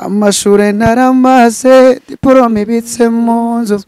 Amashure naramaze, diporome ibitse mu nzu,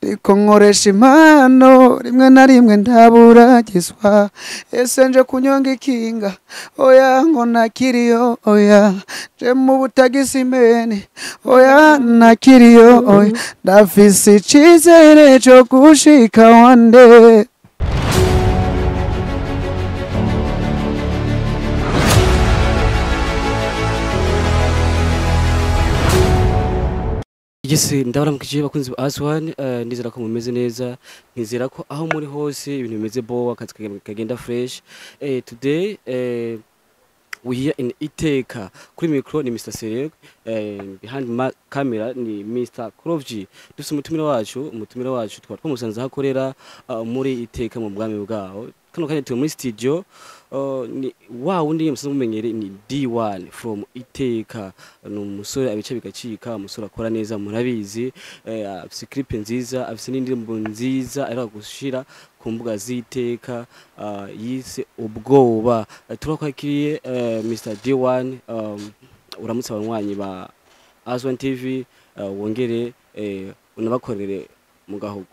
ndiko nkoresha impano, rimwe na rimwe ndaburagizwa. Ese nje kunyonga ikinga, oya ngo nakiriyo, oya nje mu butagisimeni, oya nakiriyo, oya ndafise icizere co gushika wande. Yes, ndabaramukije bakunzi ba Aswan, ndizera ko mumeze neza, nkizera ko aho muri hose ibintu bimeze bo, akazi kagenda fresh. Today we here in Iteka. Kuri micro ni Mr. Sereg, behind my camera ni Mr. Krovji. Dufise umutumire wacu twari twamusanze aho akorera muri Iteka mu bwami bwaho. Kano kanya turi muri studio, ni wa wundi musanzwe mumenyere, ni D1 from Iteka. Ni umusore abice bigacika, umusore akora neza, murabizi, afise clip nziza, afise n'indirimbo nziza aheruka gushira ku mbuga z'Iteka, yise Ubwoba. Turakwakiriye, Mr. D1, uramutse abanywanyi ba Aswan TV, wongere unabakorere mu gahugu.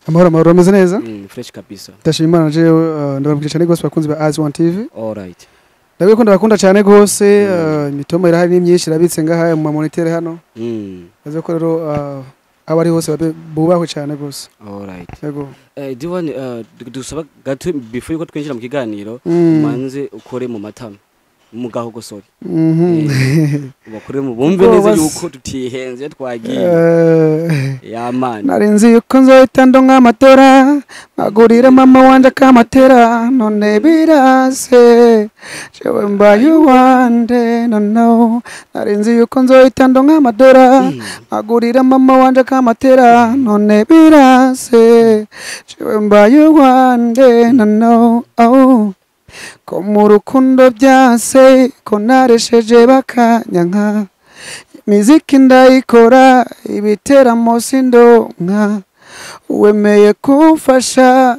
Amahoro, amahoro, ameze neza. Fresh kabisa. Ndashima Imana jewe, ndababwira cyane gose bakunzi ba Aswan TV. Alright. Ndabwiye ko ndabakunda cyane gose, imitoma irahari ni myinshi, irabitse ngaha mu moniteur hano. Ndazi ko rero abo ari hose babe bubahwe cyane gose. Alright. Yego. D1, dusaba gato before yuko twinjira mu kiganiro, manze ukore mu matama, mu gahogo, sorry. Bakore mu bumve neza yuko tutihenze, twagiye. Ya man. Nari nzi yuko nzohita ndonka amatora, nkagurira mama wanje akamatera, none birase, jewe mbaye uwande. No, no, nari nzi yuko nzohita ndonka amadora, nkagurira mama wanje akamatera, none birase, jewe mbaye uwande. No, no, oh. Ko mu rukundo byase, ko naresheje bakanyanka, imiziki ndayikora, ibiteramo sindonka, uwemeye kumfasha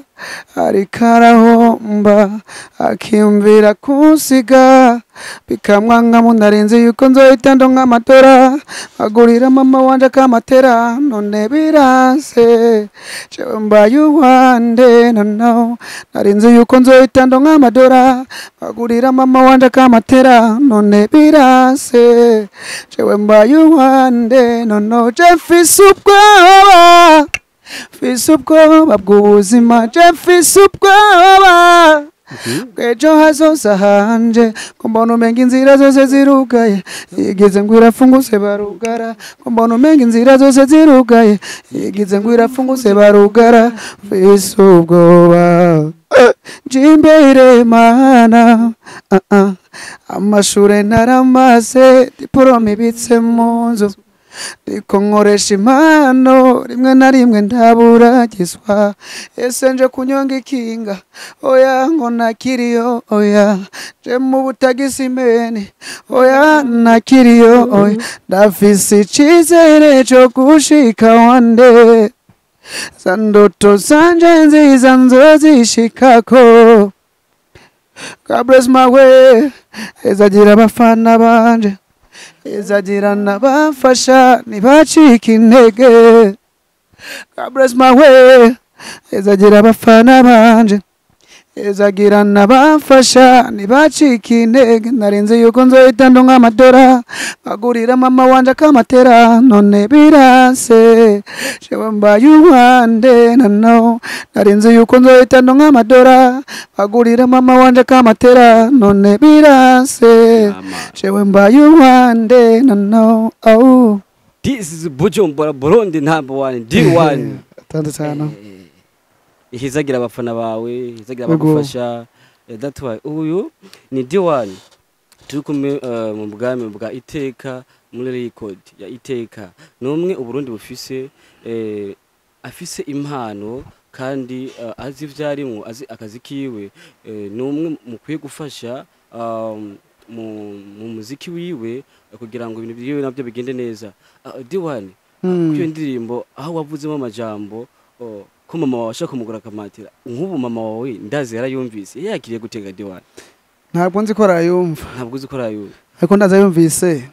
ariko arahomba, akiyumvira kunsiga bikamwanka. Narinzi yuko nzohita ndonka amatora, agurira mama wanje akamatera, none biranse, jewe mbaye uwande. No, no, narinzi yuko nzohita ndonka amadora, agurira mama wanje akamatera, none biranse, jewe mbaye uwande. No, no, je mfise ubwoba, mfise ubwoba bw'ubuzima, je mfise ubwoba bw'ejo hazoza hanje, ko mbona umenga inzira zose zirugaye, igize ngo irafunguse barugara, ko mbona umenga inzira zose zirugaye, igize ngo irafunguse barugara. Mfise ubwoba, njimbere mana, ah, ah. Amashure naramaze, diporome ibitse mu nzu, ndiko nkoresha impano, rimwe na rimwe ndaburagizwa. Ese nje kunyonga ikinga, oya ngo nakiriyo, oya nje mu butagisimeni, oya nakiriyo, oya ndafise icizere co gushika wande, za ndoto zanje nziza nzozishikako. God bless my way, izagira abafana banje, izagira n'abamfasha ntibacike intege. God bless my way, izagira abafana banje, izagira n'abamfasha ntibacike intege. Narinzi yuko nzohita ndonka amadora, nkagurira mama wanje akamatera, none biranse, jewe mbaye uwande. No, narinzi yuko nzohita ndonka amadora, nkagurira mama wanje akamatera, none biranse, jewe mbaye uwande. No, no, oh. This is Bujumbura, Burundi number one, D1. Asante sana. Ihizagira abafana bawe, ihizagira Yego. abagufasha. That's why uyu ni D1 turi kumwe, mu bwami bwa Iteka, muri record ya Iteka. Ni umwe Uburundi bufise, afise impano kandi azi ivyo arimwo, azi akazi kiwe. Ni umwe mukwiye gufasha mu muziki wiwe, kugira ngo ibintu byiwe nabyo bigende neza. D1, kuri iyo ndirimbo aho wavuzemo amajambo, oh, ko mama wawe ashaka kumugura akamatira, nk'ubu mama wawe ndazi yarayumvise, yakiriye gutega, D1? Ntabwo nzi ko arayumva. Ntabwo uzi ko arayumva? Ariko ndaza yumvise.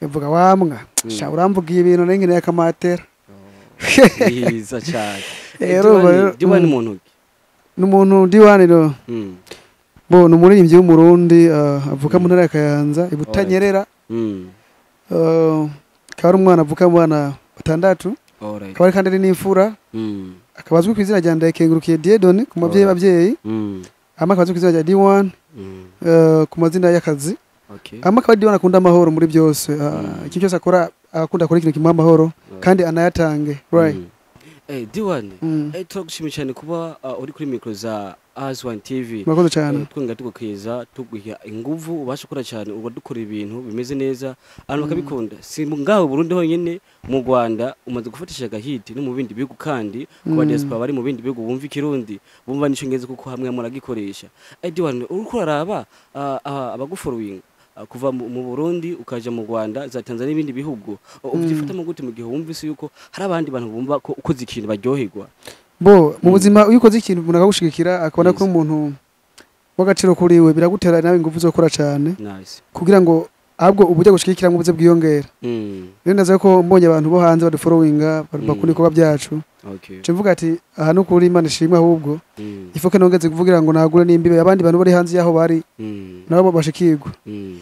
Yavuga wambwa, sha uramvugiye ibintu nengene yakamatera. Yiza cyane. Rero D1 muntu ki? N'umuntu D1 no. Bo ni umuririmbyi w'Umurundi, avuka mu ntara ya Kayanza, Ibutanyerera. Akaba ari umwana avuka mu bana batandatu. Akaba ari kandi ari n'imfura. Akaba azwi ku izina rya Ndayikengurukiye Dieudonné ku mavyeyi bavyeyi. Hama akaba azwi ku izina rya D1 ku mazina y'akazi. Hama akaba D1 akunda amahoro muri byose. Ikintu cyose akora akunda akora ikintu kimuha amahoro kandi anayatange. Right. D1, turagushimiye cyane kuba uri kuri micro za Aswan TV. Murakoze cyane. Twongera tugukeza, tuguha inguvu ubasha gukora cyane, uba dukora ibintu bimeze neza abantu bakabikunda. Si ngaho Burundi honyine, mu Rwanda umaze gufatisha agahiti no mu bindi bihugu, kandi ku ba diaspora bari mu bindi bihugu bumva Ikirundi, bumva n'icongereza, kuko hamwe muragikoresha. D1, uriko uraraba abagufollowing kuva mu Burundi ukaja mu Rwanda, za Tanzania n'ibindi bihugu, ubyifatamo gute mu gihe wumvise yuko hari abandi bantu bumva ko ukoze ikintu baryoherwa? Bo mu buzima, iyo ukoze ikintu umuntu akagushigikira, akabona ko umuntu w'agaciro kuri we, biragutera nawe ingufu zo gukora cyane kugira ngo ahubwo uburyo gushigikira mu buze bwiyongera. Rero ndaza ko mbonye abantu bo hanze badufollowinga, bakunda ibikorwa byacu, nce mvuga ati aha no kuri Imana ishimwe, ahubwo ifoke nongeze kuvugira ngo nagure n'imbibe abandi bantu bari hanze yaho bari nabo bashikirwa.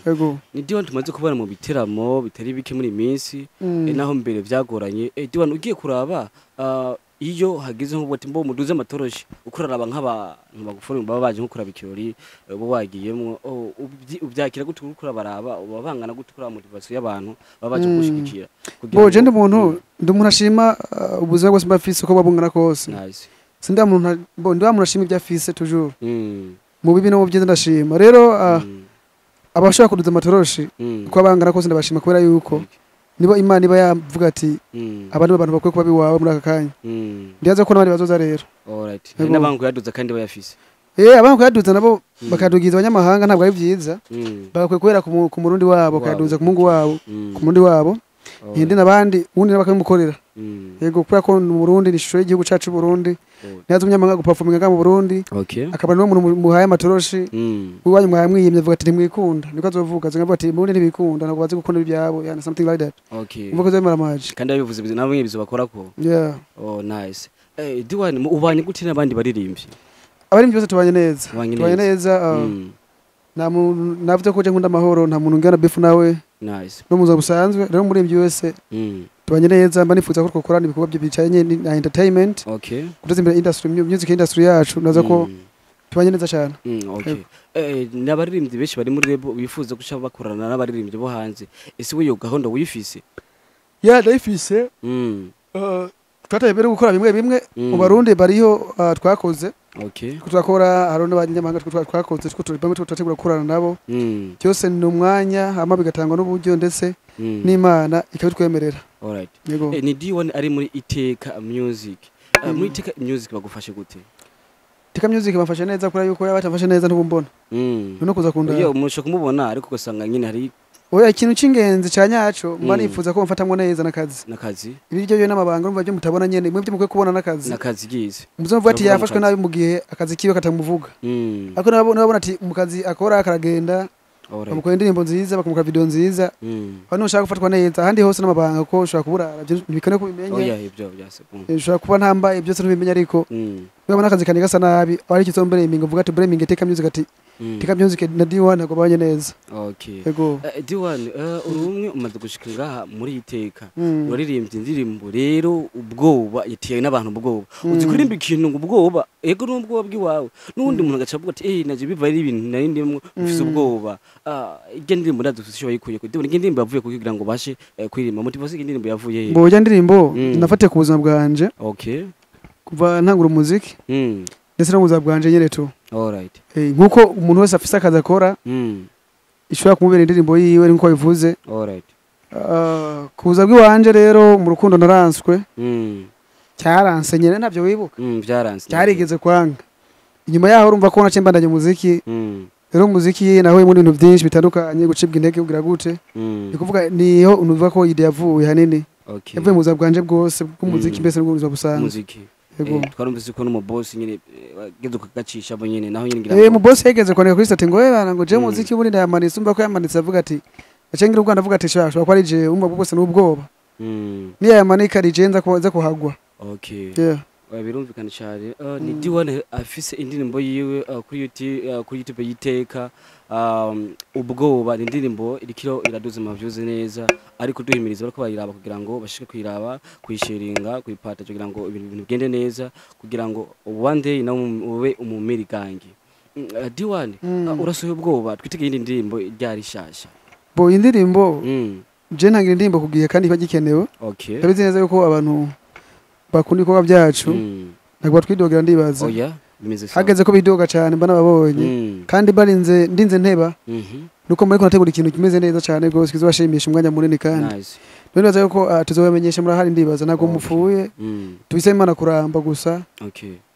Yego. Ni D1 tumaze kubona mu biteramo bitari bike muri iyi minsi, naho mbere byagoranye. D1, ugiye kuraba, iyo hageze nk'ubwo ati mbo muduze amatoroshi, ukuraraba nk'abantu bagufora baba baje nko kuraba ikirori, bo wagiyemwo, ubyakira gute? Uriko urabaraba uba bangana gute kuraba motivation y'abantu baba baje kugushigikira kugira Bo je ndi umuntu ashima ubuzima bwose mba mfise uko babungana kose. Sindi muntu, bo ndi wa muntu ashima ibyo afise toujours. Mu bibi no mu byiza ndashima. Rero abashaka kuduza amatoroshi uko bangana kose ndabashima, kubera yuko nibo Imana iba yavuga ati abandi bantu bakwiye kuba biwawe muri aka kanya. Ndibaza ko n'abandi bazoza rero. Alright. Hari n'abantu kuyaduza kandi bayafise. Abantu kuyaduza nabo bakadugiza abanyamahanga ntabwo ari byiza. Bagakwiye guhera ku Murundi wabo, bakayaduza ku mungu wabo, ku Murundi wabo. Hindi n'abandi ubundi nabo bakabimukorera. Yego, kubera ko mu Burundi ni ishusho y'igihugu cacu Burundi. Ntihaze umunyamahanga guperforminga ngaha mu Burundi, akaba niwe muntu muhaye amatoroshi, iwanyu mwaye mwiyimye, avuga ati ntimwikunda. Niko azovuga, azovuga ati mu Burundi ntibikunda, ntabwo bazi gukunda ibyabo, yani something like that. Umva ko zemara amaji. Kandi abivuze nabo mwibizo bakora ko. Yeah. Oh, nice. D1, ubanye gute n'abandi baririmbyi? Abaririmbyi bose tubanye neza. Tubanye Tubanye neza. neza. Nta muntu navuze ko je nkunda amahoro, nta muntu ngana beef nawe no mu buzima busanzwe. Rero umuririmbyi wese tubanye neza, mba nifuza ko twakorana ibikorwa bijanye na entertainment, guteza imbere industry, music industry yacu. Naza ko tubanye neza cyane. Okay. N'abaririmbyi benshi bari muri label bifuza guca bakorana n'abaririmbyi bo hanze. Ese we iyo gahunda wuyifise? Yeah, ndayifise. Twataye mbere gukora bimwe bimwe mu Barundi bariho, twakoze turakora, hari n'abanyamahanga twakoze two turi bamwe turategura gukorana nabo. Byose ni umwanya, hama bigatangwa n'uburyo ndetse n'Imana ikabitwemerera. Alright. Yego. Ni D1 ari muri Iteka Music. Muri Iteka Music bagufashe gute? Iteka Music bafashe neza, kubera yuko yaba batafashe neza ntubumbona no kuza kunda. Iyo umuntu kumubona ariko ugasanga nyine hari Oya, ikintu c'ingenzi ca nyaco mba nifuza ko mfatamwo neza n'akazi. N'akazi. Ibi byo n'amabanga urumva byo mutabona nyene, mwe byo mukwiye kubona n'akazi. N'akazi gize. Muzovuga ati Uravuga yafashwe mu kazi. nabi mu gihe akazi kiwe katamuvuga. Ariko nabona ati mu kazi akora karagenda, bamukora indirimbo nziza, bakamukora video nziza. Aho nushaka gufatwa neza, ahandi hose n'amabanga, kuko ushobora kuburara ntibikane kubimenya. Oya, ibyo byase. Ushobora kuba ntambaye byose ntubimenya, ariko nubona akazi kanjye gasa nabi, aba ari icyo blaming, uvuga ati blaming Iteka Music, ati Iteka Music na D1 ntabwo babanye neza. Yego. D1, uri umwe umaze gushika ngaha muri Iteka. Uraririmbye indirimbo rero ubwoba yateye n'abantu ubwoba. Uzi kuririmba ikintu ngo ubwoba, ego n'ubwoba bw'iwawe. N'uwundi muntu agaca avuga ati naje biva ari ibintu nari ndimwo mfise ubwoba. Irya ndirimbo ndazi ufise ico wayikuye ko. D1, irya ndirimbo yavuye kugira ngo ubashe kuririmba. Motivation y'irya ndirimbo yavuye he? Bo ndirimbo nafatiye ku buzima bwanje kuva ntangura umuziki ndetse no mu buzima bwanje nyene tu. Nkuko umuntu wese afise akazi akora, ishobora kumubera indirimbo yiwe nkuko bivuze. Ku buzima bw'iwanje rero, mu rukundo naranswe, cyaranse nyene, ntabyo wibuka? Byaranse. Cyarigeze kwanga. Inyuma yaho urumva ko naciye mbandanya umuziki. Rero umuziki nahuye mu bintu byinshi bitandukanye, gucibwa intege, kugira gute. Ni kuvuga niho unuvuga ko idée yavuye hanini, yavuye mu buzima bwanje bwose bw'umuziki, mbese n'ubuzima busanzwe. Umuziki. Yego. Twarumvise ko n'umubosi nyine wageze ukagacisha nyine naho nyine ngira Mu boss yigeze kwandika kuri statut ngo bana ngo je muziki ubundi ndayamanitse, umva ko yamanitse avuga ati Nacengira ubwo ndavuga ati shobora kuba ari jewe, umva bwose n'ubwoba. Niyo yamanika ari jewe nza kuhagwa. Okay. Yeah. Birumvikana cyane. Ni D1 afise indirimbo yiwe kuri YouTube, kuri YouTube yiteka ubwoba. Ni indirimbo irikiro iraduza ama views neza, ariko duhimiriza bariko bayiraba kugira ngo bashike kuyiraba, kuyisharinga, kuyipata, kugira ngo ibintu bigende neza, kugira ngo one day nawe ube umumirigangi. D1, urasohoye ubwoba, twitegeye iyindi ndirimbo ryari shasha? Bo, indirimbo, je ntangira indirimbo ku gihe kandi iba gikenewe. Ndabizi neza yuko abantu bakunda ibikorwa byacu, ntabwo batwidogera, ndibaza. Oya, bimeze sawa. Hageze ko bidoga cyane mba nababonye, kandi barinze ndinze nteba, nuko muri kunategura ikintu kimeze neza cyane rwose kizobashimisha umwanya munini, kandi ndibaza yuko tuzobamenyesha. Murahari, ndibaza ntabwo mupfuye. Tubise Imana kuramba gusa.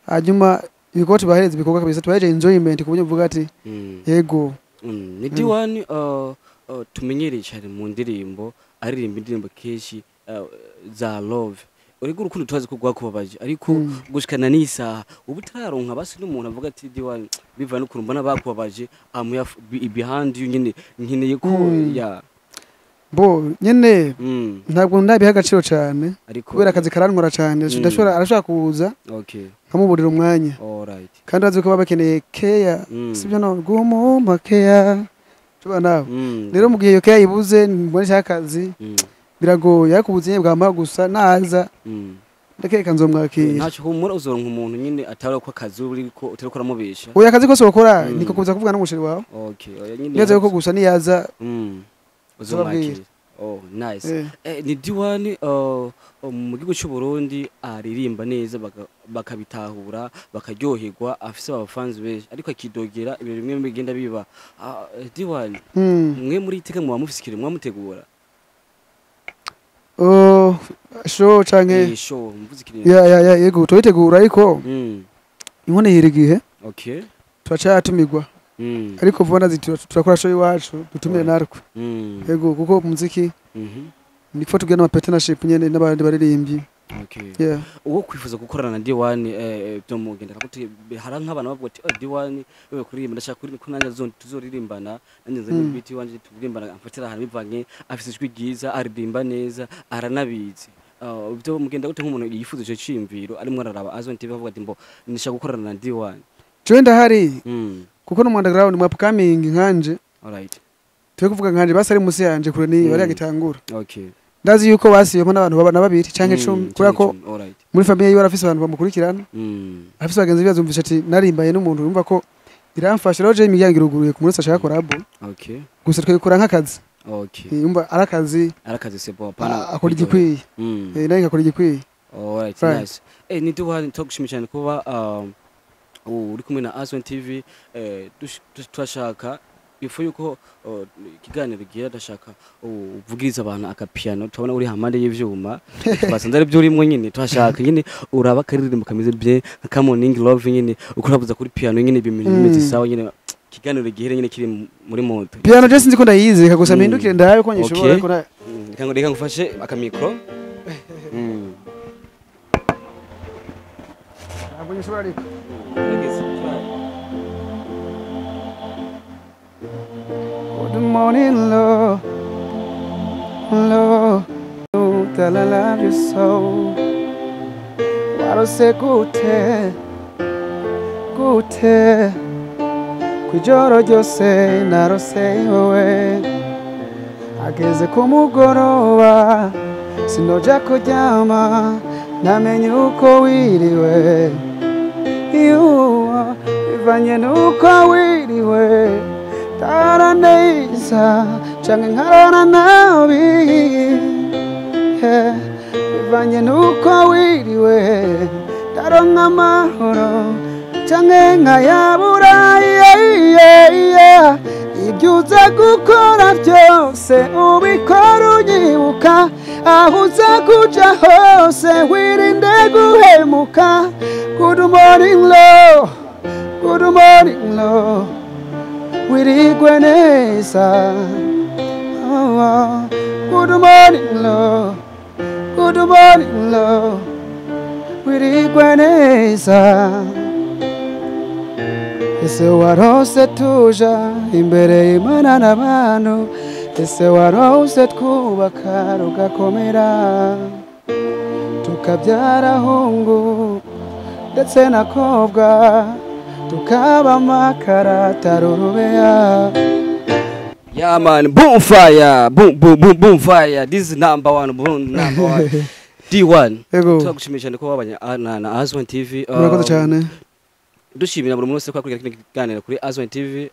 Hanyuma ibikorwa tubahereza, ibikorwa kabisa tubahereje enjoyment ku buryo mvuga ati yego. Ni D1 tumenyereye cyane mu ndirimbo, aririmba indirimbo kenshi za love. Urego urukundo tubazi ko rwakubabaje, ariko gushikana n'isaha ubu utararonka basi n'umuntu avuga ati D1, biva n'ukuntu mbona bakubabaje, I'm here behind you nyine, nkeneye ko ya Bo nyene, ntabwo ndabiha agaciro cyane, ariko kubera akazi karantwara cyane. Ndashobora, arashobora kuza nkamuburira umwanya, kandi azi ko baba bakeneye keya, sibyo? No gumumpa keya tuba nawe. Rero mu gihe iyo keya ibuze, mbona akazi biragoye, ariko ubuzima bwamara gusa naza, ndakeka nzomwakira. Ntacyo, humura, uzoronka umuntu nyine atari ko akazi uri ko utari ko uramubesha. Oya, akazi kose wakora niko kuza kuvuga n'umusheri wawe. Okay, oya nyine. Neza yuko gusa niyaza Uzomwakira. Oh, nice. Ni D1 mu gihugu cy'u Burundi aririmba neza, bakabitahura, bakaryoherwa, afise abafanzi benshi, ariko akidogera ibintu bimwe bigenda biba. D1, mwe muri iteka muba mufise ikintu mwamutegura? Oh, show canke? Show mvuze ikintu. Ya, yego, tubitegura, ariko inkono ihira igihe. Turacatumirwa, ariko vuba nazi turakora show iwacu, dutumire natwe. Yego, kuko umuziki niko tugenda ama partnership nyene n'abandi baririmbyi. Yeah. Uwo kwifuza gukorana na D1 byo mugenda gute? Hari nk'abantu bavuga ati: "Oh, D1, wewe kuririmba, ndashaka kuririmba ko nanjye tuzoririmbana, nanjye nzanye beat wanje turirimbana, amfatira ahantu bivanye, afise ijwi ryiza, aririmba neza, aranabizi." Byo mugenda gute nk'umuntu yifuza ico ciyumviro, arimwo araraba Azon TV, avuga ati: "Mbo ndashaka gukorana na D1"? Jewe ndahari, kuko no mu underground, mu upcoming nkanje, twe kuvuga nkanje, basi ari musi yanje kure ni bari agitangura. Ndazi yuko basiyemo n'abantu baba na babiri canke 10, kubera ko muri famille yiwe arafise abantu bamukurikirana, arafise bagenzi be bazumvisha ati narimbaye n'umuntu, yumva ko iramfasha. Rero je imiryango iruguruye ku munsi ashaka collabo. Gusa twabikora nk'akazi. Yumva ari akazi. Arakazi, c'est bon, pana. Akora igikwiye. Nawe ngakora igikwiye. Alright, Right. nice. Ni duha tugushimira cyane kuba uri kumwe na Azon TV. Turashaka before yuko ikiganiro gira, ndashaka uvugiriza abantu akapiano. Tubona uri hamande y'ivyuma, twasanze ari byo urimwo nyine. Turashaka nyine uraba akaririmbo kameze bien nka Morning Love nyine, uko uravuza kuri piano nyine, ibintu bimeze sawa nyine, ikiganiro gihere nyine kiri muri moto. Piano je sinzi ko ndayizi, reka gusa mpindukire ndabe ko nyishobora, ariko Reka ngufashe akamikro. Ntabwo nyishobora ariko. Gerageza, try. Good morning, love, love, that I love you so. Warose gute, gute, kwijoro ryose narose wowe. Ageze ku mugoroba, sinoja kuryama, namenye uko wiriwe. Yuwa, bivanye n'uko wiriwe, ndara neza canke nkarara nabi. Yeah. Bivanye n'uko wiriwe, ndaronka amahoro canke nkayabura. Yeah. Ibyo uza gukora byose ubikora unyibuka, aho uza kuja hose wirinde guhemuka. Good morning love, good morning love, wirigwe neza. Oh, oh. Good morning love, good morning love, wirigwe neza. Ese warose tuja imbere y'Imana n'abantu. Ese warose twubaka rugakomera, tukabyara hungu ndetse na kobwa, tukaba amakara tarurubeya. Yeah man, boom fire, boom boom boom boom fire. This is number one, boom number one. D1. Ego. Turagushimiye cyane ko wabanye na Azwan TV. Murakoze cyane. Dushimira buri muntu wese ko akurikira kino kiganiro kuri Azwan TV,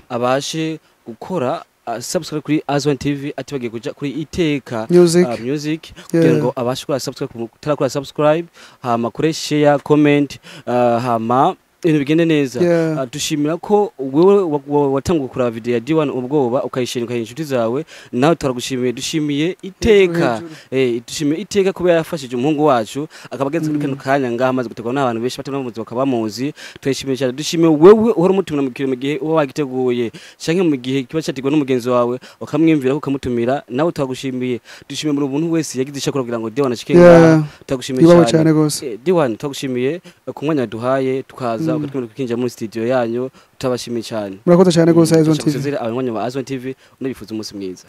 abashe gukora subscribe kuri Azwan TV, atibagiye kuja kuri Iteka Music. Music kugira ngo abashe gukora subscribe, kutarakora subscribe, hama kure share, comment, hama ibintu bigende neza. Dushimira ko wewe watanguye kuraba video ya D1 ubwoba, ukayishira, ukayiha inshuti zawe, nawe turagushimiye. Dushimiye Iteka, Hejuru. Dushimiye Iteka kuba yarafashije umuhungu wacu akaba ageze kuri kano kanya ngaha, amaze gutegwa n'abantu benshi batanamuzi bakaba bamuzi. Turayishimiye cyane. Dushimiye wewe uhora umutumira mu gihe uba wagiteguye canke mu gihe kiba cyategwa n'umugenzi wawe, ukamwiyumvira ko ukamutumira, nawe turagushimiye. Dushimiye buri muntu wese yagize icyo akora kugira ngo D1 ashike ngaha. Turagushimiye Iwabo cyane. Cyane gose. D1, turagushimiye ku mwanya waduhaye, tukaza ukatwemerera kwinjira muri studio yanyu. Turabashimiye cyane. Murakoze cyane gose, Azwan TV. Turashaka abanywanyi ba Azwan TV, unabifuza umunsi mwiza.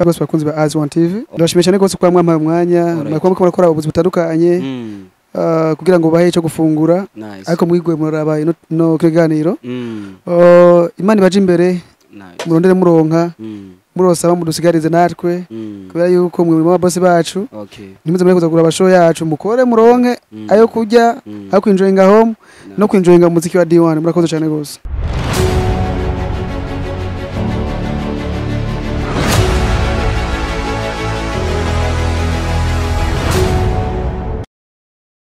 Bose bakunzi ba Azwan TV, ndabashimiye cyane gose kuba mwampaye umwanya. Mwakuba muriko murakora ubuzi butandukanye kugira ngo bahe icyo gufungura, ariko mwigwe muraraba ino kiganiro. Imana ibaje imbere. Murondere muronka, murosaba mudusigarize natwe, kubera yuko mwe muri boss bacu. Ntimuze muri kuza kugura abashow yacu, mukore muronke ayo kurya, ayo kwinjoyinga home no kwinjoyinga umuziki wa D1. Murakoze cyane gose.